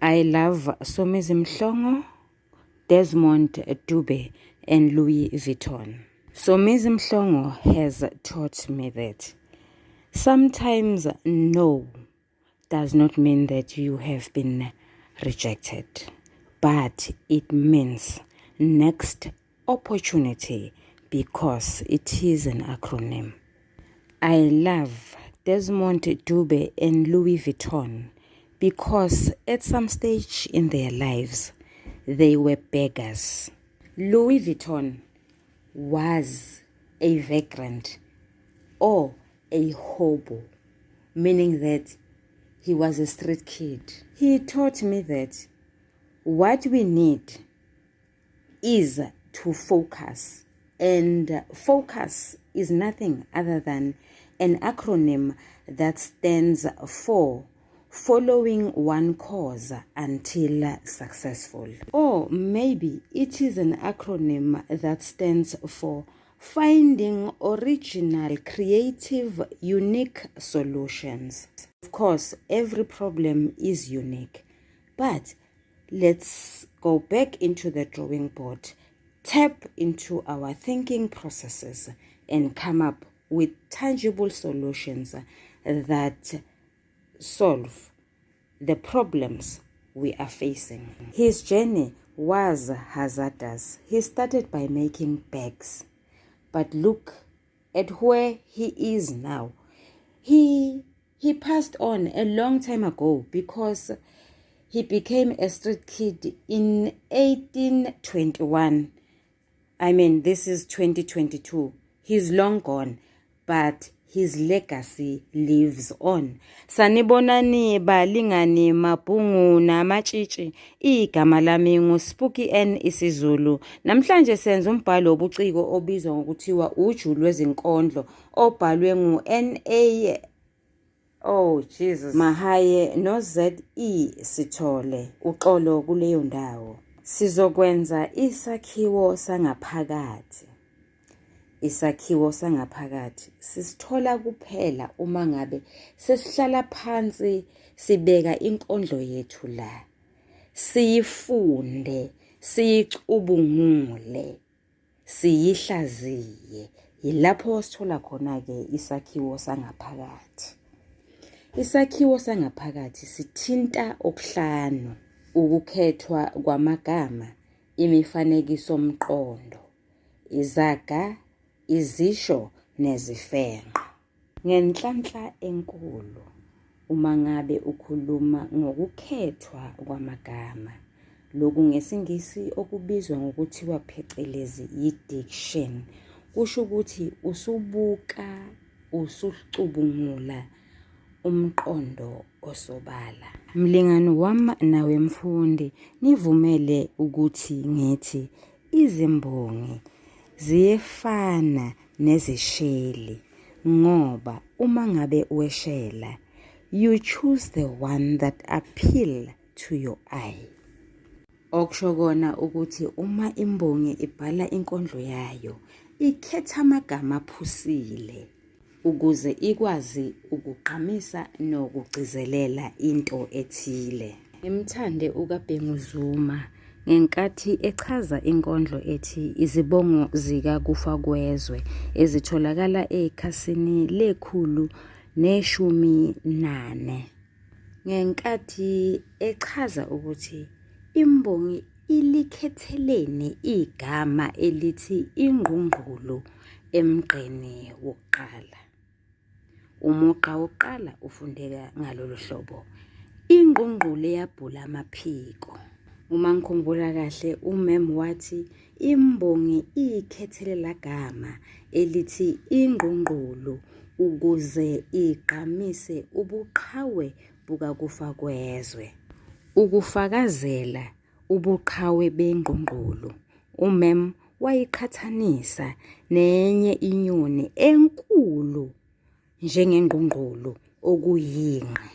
I love Somizi Mhlongo, Desmond Dube and Louis Vuitton. Somizi Mhlongo has taught me that sometimes no does not mean that you have been rejected, but it means next opportunity because it is an acronym. I love Desmond Dube and Louis Vuitton because at some stage in their lives they were beggars. Louis Vuitton was a vagrant or a hobo, meaning that he was a street kid. He taught me that what we need is to focus, and focus is nothing other than an acronym that stands for following one cause until successful. Or maybe it is an acronym that stands for finding original, creative, unique solutions. Of course, every problem is unique, but let's go back into the drawing board, tap into our thinking processes, and come up with tangible solutions that solve the problems we are facing. His journey was hazardous. He started by making bags, but look at where he is now. He passed on a long time ago because he became a street kid in 1821. I mean, this is 2022. He's long gone, but his legacy lives on. Sanibonani balingani mabhungu namatshitshi. Igama lami nguSpooky N isiZulu. Namhlanje senza umbhalo wobuciko obizwa ngokuthiwa uju lwezinkondlo obhalwe ngu-NA Oh Jesus Mahaye no ZE Sithole uxolo kuleyo ndawo. Sizokwenza isakhiwo sangaphakathi. Isakhiwo sangaphakathi sisithola kuphela uma ngabe sesihlala phansi sibeka inkondlo yethu la. Siyifunde, siyicubungule. Siyihlaziye. Yilapho sithola khona-ke isakhiwo sangaphakathi. Isakhiwo sangaphakathi sithinta okuhlanu, ukukhethwa kwamagama, imifanekisomqondo, izaga, izisho nezifenqo. Ngenhlanhla enkulu uma ngabe ukhuluma ngokukhethwa kwamagama, lokhu ngesiNgisi okubizwa ngokuthiwa phecelezi yi-diction, kusho ukuthi usubuka usucubungula umqondo osobala. Mlingani wami nawe mfundi, ngivumele ukuthi ngithi izimbongi ziyefana nezisheli ngoba uma ngabe weshela you choose the one that appeal to your eye. Okusho kona ukuthi uma imbongi ibhala inkondlo yayo ikhetha amagama aphusile ukuze ikwazi ukugqamisa nokugcizelela into ethile. Ngimthande uKaBhengu Zuma ngenkathi echaza inkondlo ethi Izibongo zikaKufakwezwe ezitholakala ekhasini lekhulu neshumi nane. Ngenkathi echaza ukuthi imbongi ilikhetheleni igama elithi ingqungqulu emgqeni wokuqala. Umugqa wokuqala ufundeka ngalolu hlobo. Ingqungqulu eyabhula amaphiko. Uma ngikhumbula kahle umem wathi imbongi iyikhethele lagama elithi ingqungqulu ukuze igqamise ubuqhawe bukaKufakwezwe. Ukufakazela ubuqhawe bengqungqulu, umem wayiqhathanisa nenye inyoni enkulu njengengqungqulu okuyinqe.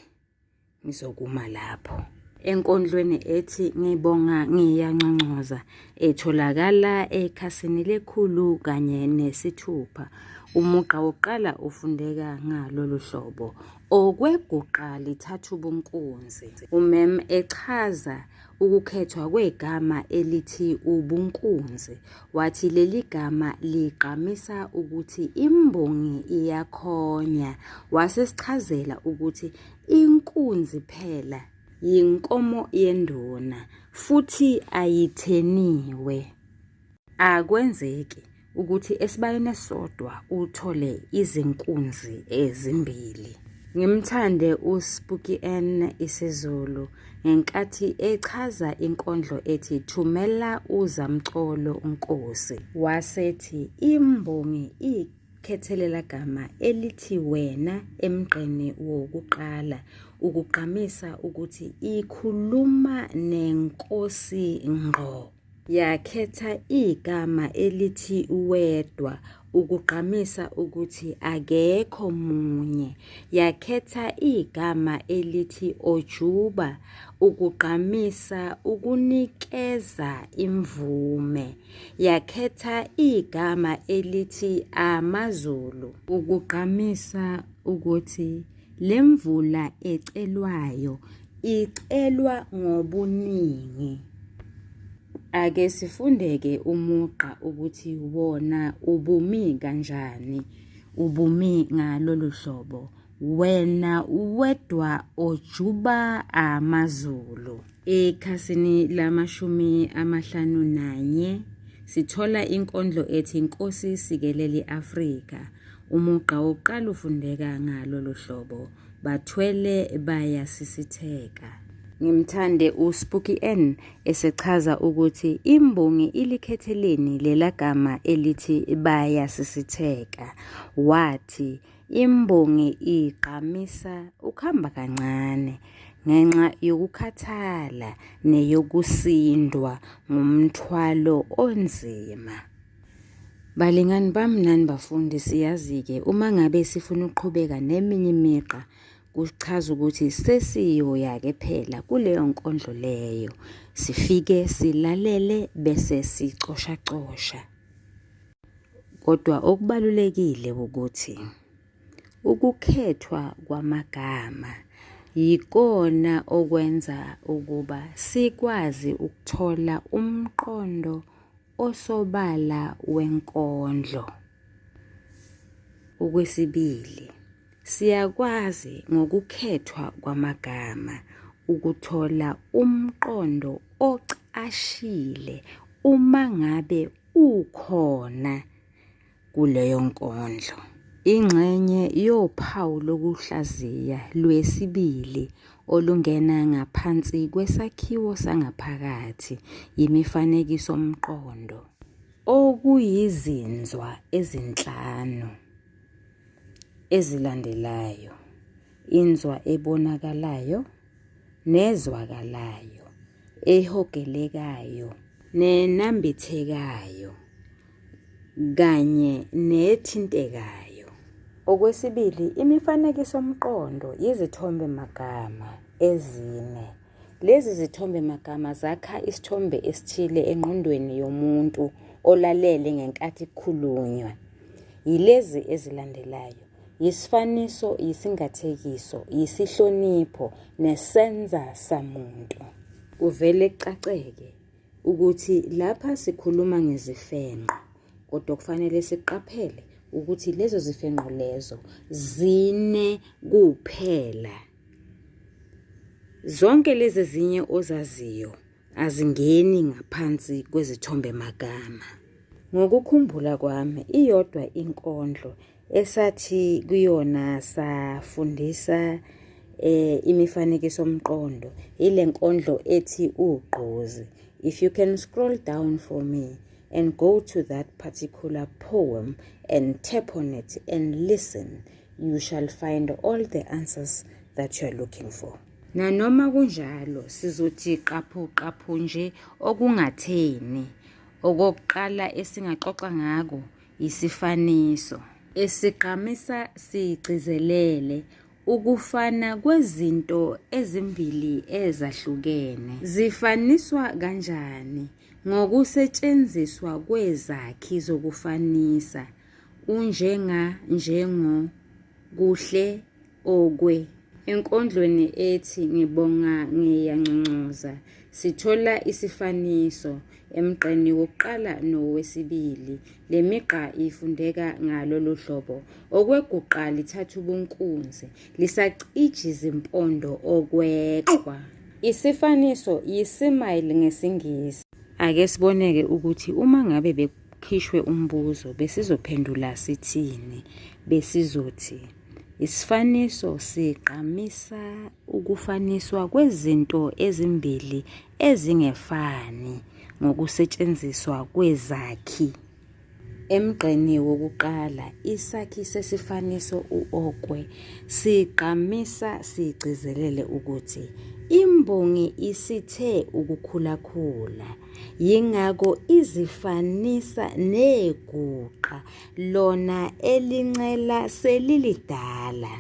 Ngizokuma lapho. Enkondlweni ethi Ngibonga Ngiyanconcoza etholakala ekhasini lekhulu kanye nesithupha. Umugqa wokuqala ufundeka ngalolu hlobo. Okweguqa lithatha ubunkunzi. Umem echaza ukukhethwa kwegama elithi ubunkunzi wathi leli gama ligqamisa ukuthi imbongi iyakhonya wasesichazela ukuthi inkunzi phela yinkomo yenduna futhi ayitheniwe. Akwenzeki ukuthi esibayeni esisodwa uthole izinkunzi ezimbili. Ngimthande uSpooky N isiZulu ngenkathi echaza inkondlo ethi Thumela uZamcolo Nkosi. Wasethi imbongi ikhethelela gama elithi wena emgqeni wokuqala ukugqamisa ukuthi ikhuluma nenkosi ngqo. Yakhetha igama elithi wedwa ukugqamisa ukuthi akekho munye. Yakhetha igama elithi ojuba ukugqamisa ukunikeza imvume. Yakhetha igama elithi amaZulu ukugqamisa ukuthi le mvula ecelwayo icelwa ngobuningi. Ake sifundeke umugqa ukuthi wona ubumi kanjani. Ubumi ngalolu hlobo. Wena wedwa ojuba amaZulu. Ekhasini lamashumi amahlanu nanye sithola inkondlo ethi Nkosi Sikelel' i-Afrika. Umugqa wokuqala ufundeka ngalolu hlobo. Bathwele bayasisitheka. Ngimthande uSpooky N esechaza ukuthi imbongi ilikhetheleni lela gama elithi bayasisitheka. Wathi imbongi igqamisa ukuhamba kancane ngenxa yokukhathala neyokusindwa ngumthwalo onzima. Balingani bami nani bafundi siyazi-ke uma ngabe sifuna ukuqhubeka neminye imigqa kuchaza ukuthi sesiyoya-ke phela kuleyo nkondlo leyo sifike silalele bese sicoshacosha. Kodwa okubalulekile ukuthi ukukhethwa kwamagama yikona okwenza ukuba sikwazi ukuthola umqondo osobala wenkondlo. Okwesibili, siyakwazi ngokukhethwa kwamagama ukuthola umqondo ocashile uma ngabe ukhona kuleyo nkondlo. Ingxenye yophawu lokuhlaziya lwesibili olungena ngaphansi kwesakhiwo sangaphakathi yimifanekisomqondo, okuyizinzwa ezinhlanu ezilandelayo, inzwa ebonakalayo nezwakalayo, ehogelekayo nenambithekayo kanye nethintekayo. Okwesibili, imifanekisomqondo yizithombe-magama ezine. Lezi zithombe-magama zakha isithombe esithile engqondweni yomuntu olalele ngenkathi kukhulunywa. Yilezi ezilandelayo, yisifaniso, yisingathekiso, yisihlonipho nesenza samuntu. Kuvele kucaceke ukuthi lapha sikhuluma ngezifenqo kodwa kufanele siqaphele ukuthi lezo zifenqo lezo zine kuphela. Zonke lezi ezinye ozaziyo azingeni ngaphansi kwezithombe magama. Ngokukhumbula kwami iyodwa inkondlo esathi kuyona safundisa eh imifanekisomqondo ile nkondlo ethi ugqozi. If you can scroll down for me and go to that particular poem and tap on it and listen, you shall find all the answers that you are looking for. Nanoma kunjalo sizothi qaphu qaphu nje okungatheni. Okokuqala esingaxoxa ngako Isifaniso esigqamisa sigcizelele ukufana kwezinto ezimbili ezahlukene. Zifaniswa kanjani? Ngokusetshenziswa kwezakhi zokufanisa. unjenga, njengo, kuhle, okwe. Enkondlweni ethi Ngibonga Ngiyanconcoza sithola isifaniso emgqeni wokuqala nowesibili. Le migqa ifundeka ngalolu hlobo, Okweguqa lithatha ubunkunzi, lisacija izimpondo okweqhwa. Isifaniso yi-simile ngesiNgisi. Ake sibone-ke ukuthi uma ngabe bekukhishwe umbuzo besizophendula sithini. Besizothi isifaniso sigqamisa ukufaniswa kwezinto ezimbili ezingefani ngokusetshenziswa kwezakhi. Emgqeni wokuqala, isakhi sesifaniso u-okwe sigqamisa sigcizelele ukuthi imbongi isithe ukukhulakhula, yingakho izifanisa neguqa lona elincela selilidala.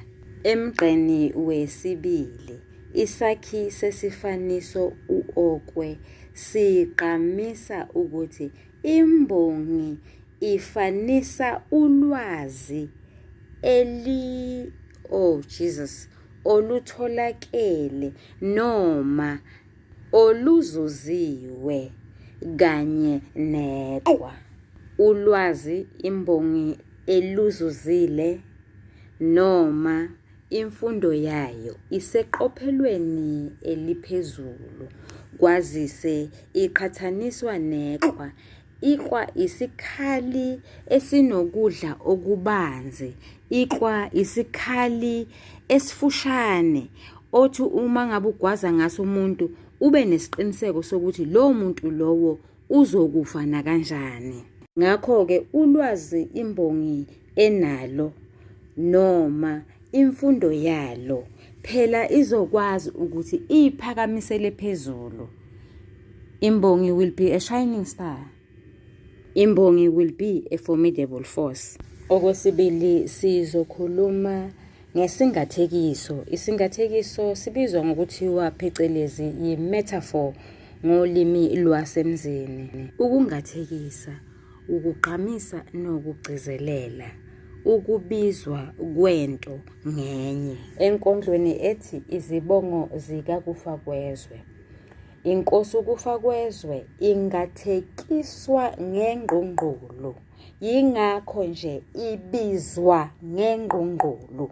Emgqeni wesibili, isakhi sesifaniso u-okwe sigqamisa ukuthi Imbongi ifanisa ulwazi eli oh Jesus olutholakele noma oluzuziwe kanye neqhwa. Ulwazi imbongi eluzuzile noma imfundo yayo iseqophelweni eliphezulu kwazise iqhathaniswa neqhwa. Iqhwa isikhali esinokudla okubanzi. Iqhwa isikhali esifushane othi uma ngabe ugwaza ngaso umuntu ube nesiqiniseko sokuthi lowo muntu lowo uzokufa nakanjani. Ngakho-ke ulwazi imbongi enalo noma imfundo yalo phela izokwazi ukuthi iyiphakamisele phezulu. Imbongi will be a shining star. Imbongi will be a formidable force. Okwesibili sizokhuluma ngesingathekiso. Isingathekiso sibizwa ngokuthiwa phecelezi yi-metaphor ngolimi lwasemzini. Ukungathekisa ukugqamisa nokugcizelela ukubizwa kwento ngenye. Enkondlweni ethi Izibongo zikaKufakwezwe, inkosi uKufakwezwe ingathekiswa ngengqungqulu, yingakho nje ibizwa ngengqungqulu.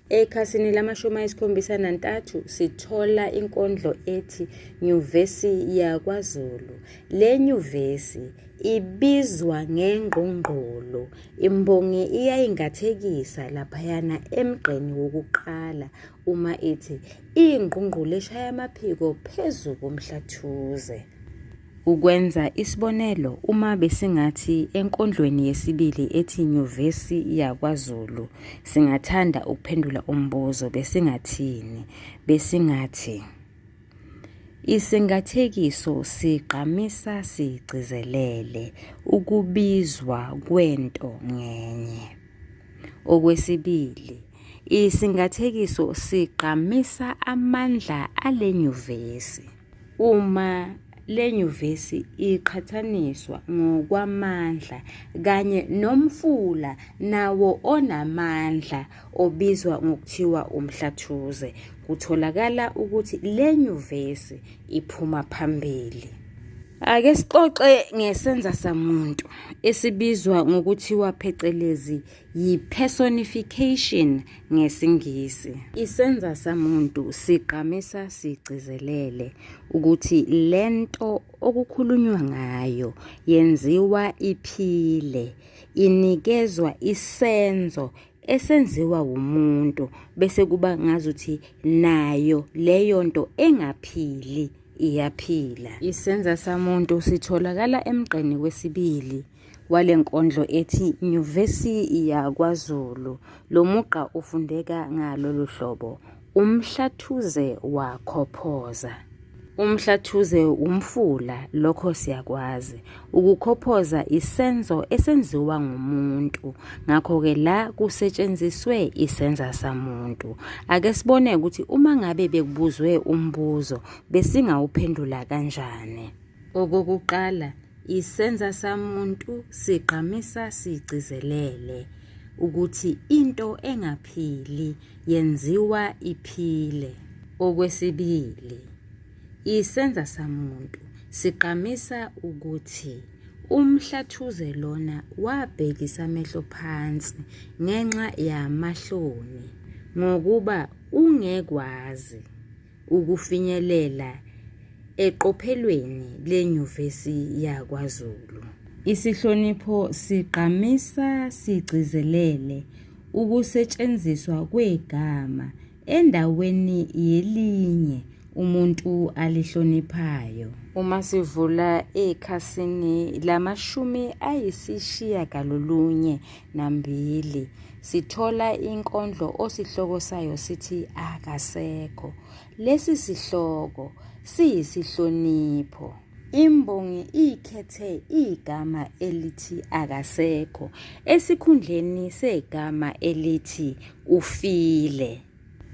Ekhasini lamashumi ayisikhombisa nantathu sithola inkondlo ethi Nyuvesi yakwaZulu. Le nyuvesi ibizwa ngengqungqulu. Imbongi iyayingathekisa laphayana emgqeni wokuqala uma ithi ingqungqulu eshaya amaphiko phezu komhlathuze. Ukwenza isibonelo, uma besingathi enkondlweni yesibili ethi Nyuvesi yakwaZulu singathanda ukuphendula umbuzo besingathini? Besingathi Isingathekiso sigqamisa sigcizelele ukubizwa kwento ngenye. Okwesibili, isingathekiso sigqamisa amandla ale nyuvesi. Uma le nyuvesi iqhathaniswa ngokwamandla kanye nomfula nawo onamandla obizwa ngokuthiwa uMhlathuze, kutholakala ukuthi le nyuvesi iphuma phambili. Ake sixoxe ngesenza samuntu esibizwa ngokuthiwa phecelezi yi-personification ngesiNgisi. Isenza samuntu sigqamisa sigcizelele ukuthi le nto okukhulunywa ngayo yenziwa iphile, inikezwa isenzo esenziwa wumuntu bese kuba ngazuthi nayo leyo nto engaphili iyaphila. Isenza samuntu sitholakala emgqeni wesibili wale nkondlo ethi Nyuvesi yakwaZulu. Lo mugqa ufundeka ngalolu hlobo, Umhlathuze wakhophoza. Umhlathuze wumfula, lokho siyakwazi. Ukukhophoza isenzo esenziwa ngumuntu, ngakho-ke la kusetshenziswe isenza samuntu. Ake sibone ukuthi uma ngabe bekubuzwe umbuzo besingawuphendula kanjani. Okokuqala, Isenza samuntu sigqamisa sigcizelele ukuthi into engaphili yenziwa iphile. Okwesibili, isenza samuntu sigqamisa ukuthi uMhlathuze lona wabhekisa amehlo phansi ngenxa yamahloni ngokuba ungekwazi ukufinyelela eqophelweni leNyuvesi yakwaZulu. Isihlonipho sigqamisa sigcizelele ukusetshenziswa kwegama endaweni yelinye umuntu alihloniphayo. Uma sivula ekhasini lamashumi ayisishiyagalolunye nambili sithola inkondlo osihloko sayo sithi Akasekho. Lesi sihloko siyisihlonipho. Imbongi ikhethe igama elithi akasekho esikhundleni segama elithi ufile.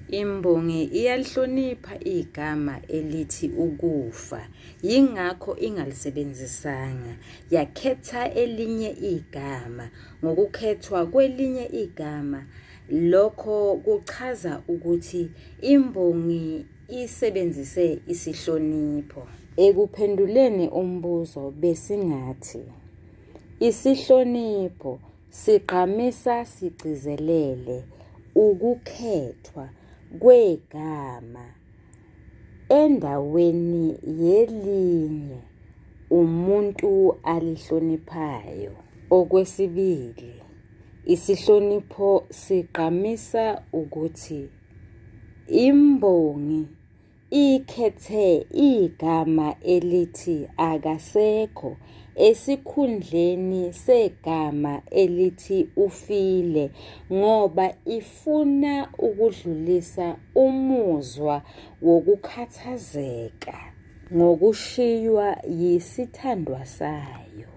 Imbongi iyalihlonipha igama elithi ukufa, yingakho ingalisebenzisanga, yakhetha elinye igama. Ngokukhethwa kwelinye igama, lokho kuchaza ukuthi imbongi isebenzise isihlonipho. Ekuphenduleni umbuzo besingathi isihlonipho Sigqamisa sigcizelele ukukhethwa kwegama endaweni yelinye umuntu alihloniphayo. Okwesibili, isihlonipho sigqamisa ukuthi imbongi Ikhethe igama elithi akasekho esikhundleni segama elithi ufile ngoba ifuna ukudlulisa umuzwa wokukhathazeka ngokushiywa yisithandwa sayo.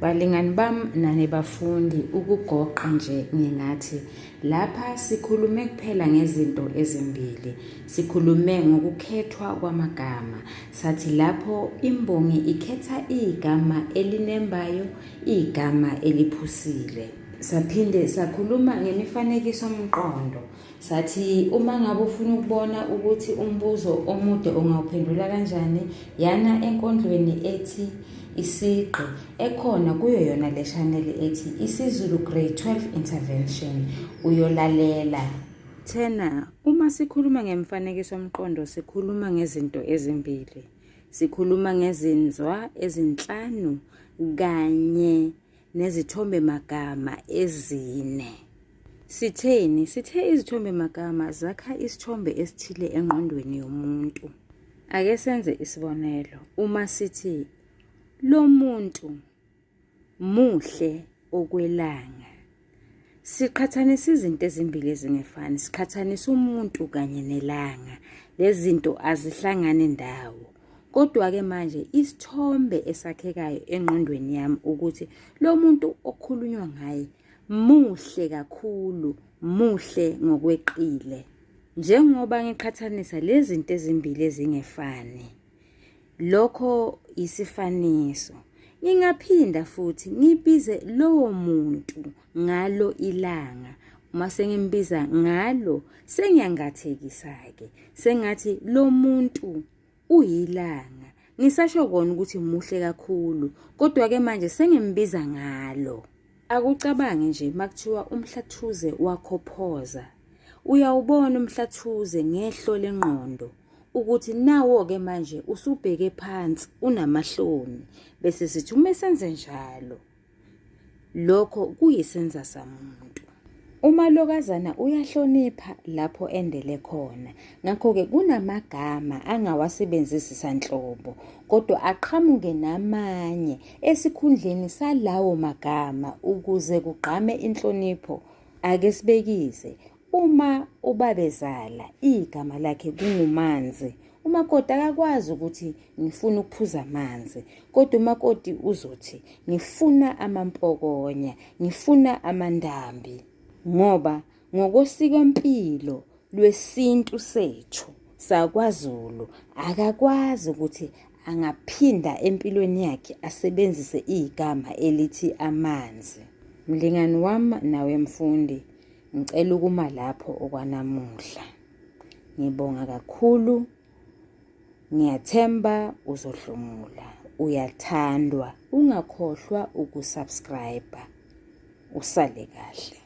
Balingani bam nani bafundi ukugoqa nje ngingathi lapha sikhulume kuphela ngezinto ezimbili. Sikhulume ngokukhethwa kwamagama. Sathi lapho imbongi ikhetha igama elinembayo, igama eliphusile. Saphinde sakhuluma ngemifanekiso-mqondo. Sathi uma ngabe ufuna ukubona ukuthi umbuzo omude ungawuphendula kanjani, yana enkondlweni ethi Isigqi ekhona kuyo yona le shaneli ethi isiZulu Grade 12 Intervention uyolalela. Thena uma sikhuluma ngemfanekiso-mqondo sikhuluma ngezinto ezimbili. Sikhuluma ngezinzwa ezinhlanu kanye nezithombe-magama ezine. Sitheni? Sithe izithombe-magama zakha isithombe esithile engqondweni yomuntu. Ake senze isibonelo. Uma sithi lo muntu muhle okwelanga, siqhathanisa izinto ezimbili ezingefani. Siqhathanisa umuntu kanye nelanga. Lezi zinto azihlangani ndawo. Kodwa-ke manje isithombe esakhekayo engqondweni yami ukuthi lo muntu okukhulunywa ngaye muhle kakhulu, muhle ngokweqile. Njengoba ngiqhathanisa lezi zinto ezimbili ezingefani, lokho isifaniso. Ngingaphinda futhi ngibize lowo muntu ngalo ilanga. Uma sengimbiza ngalo sengiyangathekisa-ke, sengathi lo muntu uyilanga. Ngisasho kona ukuthi muhle kakhulu, kodwa-ke manje sengimbiza ngalo. Akucabange nje makuthiwa umhlathuze wakhophoza. Uyawubona umhlathuze ngehlo lengqondo ukuthi nawo-ke manje usubheke phansi unamahloni bese sithi uma senze njalo Lokho kuyisenza samuntu. Umalokazana uyahlonipha lapho endele khona, ngakho-ke kunamagama angawasebenzisi sanhlobo, kodwa aqhamuke namanye esikhundleni salawo magama ukuze kugqame inhlonipho. Ake sibekise, uma ubabezala igama lakhe kunguManzi, umakoti akakwazi ukuthi ngifuna ukuphuza amanzi kodwa umakoti uzothi ngifuna amampokonya ngifuna amandambi ngoba ngokosikompilo lwesintu sethu sakwaZulu akakwazi ukuthi angaphinda empilweni yakhe asebenzise igama elithi amanzi. Mlingani wami nawe mfundi, ngicela ukuma lapho okwanamuhla. Ngibonga kakhulu. Ngiyathemba uzohlomula. Uyathandwa. Ungakhohlwa ukusubscribe. Usale kahle.